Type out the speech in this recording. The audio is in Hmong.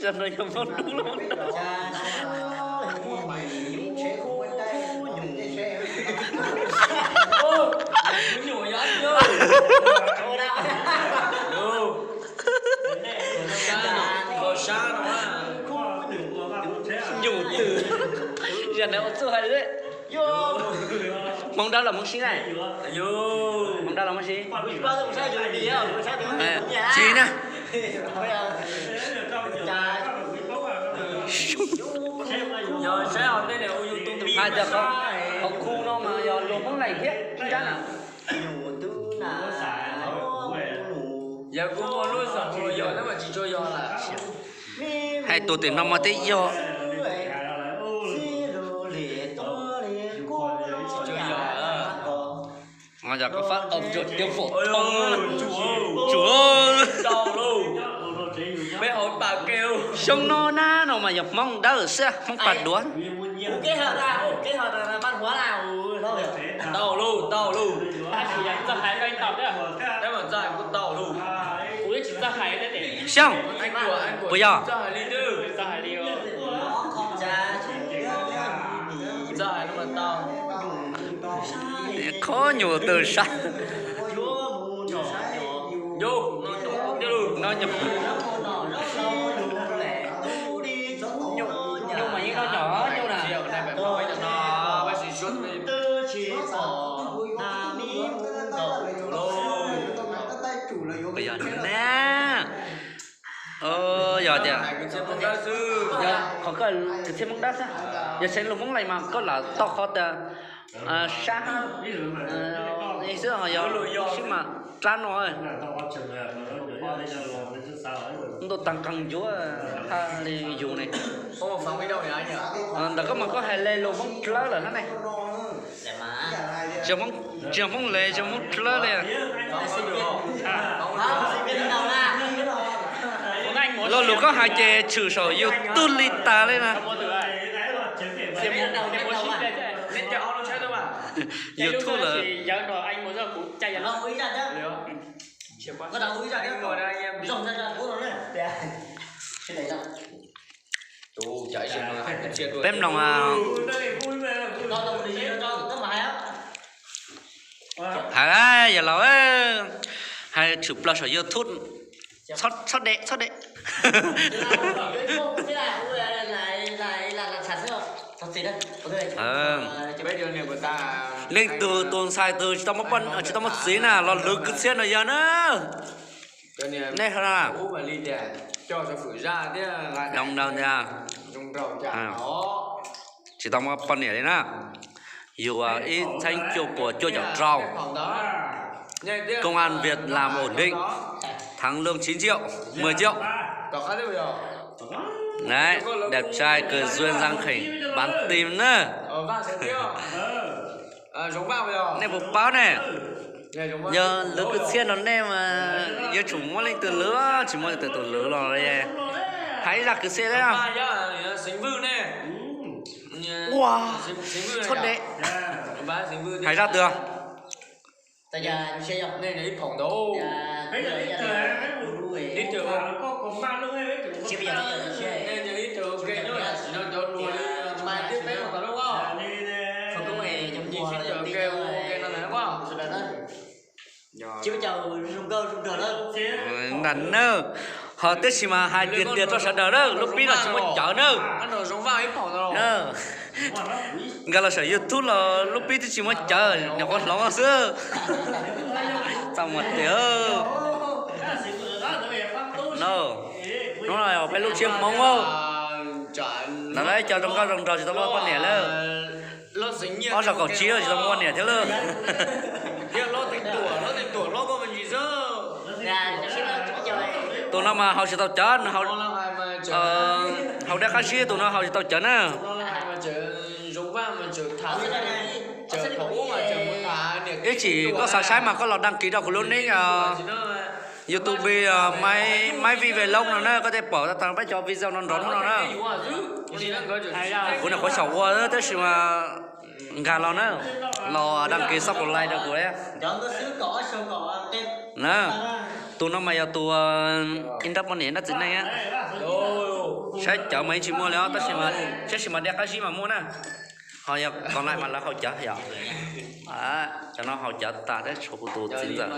No yog Hmoob dub los Hmoob dub? Nyuj twm, zam no ua txuj hais li. Hmoob dawb los Hmoob sib na? Hmoob dawb los Hmoob sib? Tsis na. Hais tias qhov khu no mas yog luag Hmoob Lees thiab ib nrab na. Yog kuv muaj lub xeem yog tab mas tsis tshua yog lawm. Hais tus tim no mas twb yog. Tsis tshua yog. Yog koj fab tias phom thoob. Tsuav. Peb hauv pas ke. Xyoo no na no mas yog Hmoob dawb xwb, Hmoob pas duav. Tau lug, tau lug. Xyoo, puas yog? Qhov nyuj twm sab. No nyuj, nyuj mas yeej no nyom nyuj na. Puas yog na? Yog tias, yog qhov koj kwv txhiaj Hmoob dawb xwb, yog tseem lus Hmoob Lees mas koj lam tau qhov tias sab xwb, ho yog sib mas dlab no. Ntuj taag qeeg ncuav hab li yus ne. Ntawm koj mas koj hais le lus Hmoob dlawb lawm hab ne. Tsis yog Hmoob Lees, tsis yog Hmoob dlawb li. Lo lus koj hais ces tshwm saum YouTube li tas li na. YouTube lawm. Peb mloog. Hais, yog laus, hais tshwm plaws saum YouTube. Txhob de, txhob de. Leej twg tus ntxhais twg tsis tau muaj poj, tsis tau muaj txiv na los lwv kwv txhiaj no yog na. Nej zoo nraug tiag, tsis tau muaj poj niam li na. Yug ib txhiab cuaj puas cuaj caum rau. Công ăn việc làm ổn định, tháng lương chín triệu, mười triệu. Đấy, đẹp trai, cờ duyên, răng khểng, bán tim nữa. Nej puas paub ne? Yog lwv kwv txhiaj no nej mas yuav tsum muab leej twg lwv, tsis muaj leej twg tus lwv los li. Hais zaj kwv txhiaj thiab. Ua, txhob de. Hais zaj twg? Nram na, ho tab sis mas hais tiag tiag rau sawv daws na, lub pib no tsis muaj cawv na. Nkag los saum YouTube los lub pib twb tsis muaj cawv, nyuam qhuav hloov xwb. Txaj muag tiag. No, hnub no peb lub tshiab Hmoob. Ntawd cov zoo nkauj zoo nraug tsis tau muaj poj niam lawm. Ob saum kaum tsib tsis tau muaj poj niam thiab lawm. Tus no mas haus tsis tau cawv, haus dej qab zib, tus no haus tsis tau cawv na. Ib chim koj xav saib mas koj los đăng ký rau kuv lub nick YouTube, Maiv Vlog no na, koj thiaj pom tau peb cov video no nrov hnub no na. Kuv nyuam qhuav xyaum ua tab sis mas nkag los na, los đăng ký subscribe rau kuv na. Tus no mas yog tus ib nrab poj niam nrab txiv neej. Saib cawv mas yeej tsis muaj li os, tab sis mas, tab sis mas diav qab zib mas muaj na. Ho yog koom laim mas lawv haus cawv yom. Cov no haus cawv tas thiab tshuav kuv tus txiv ntxawm.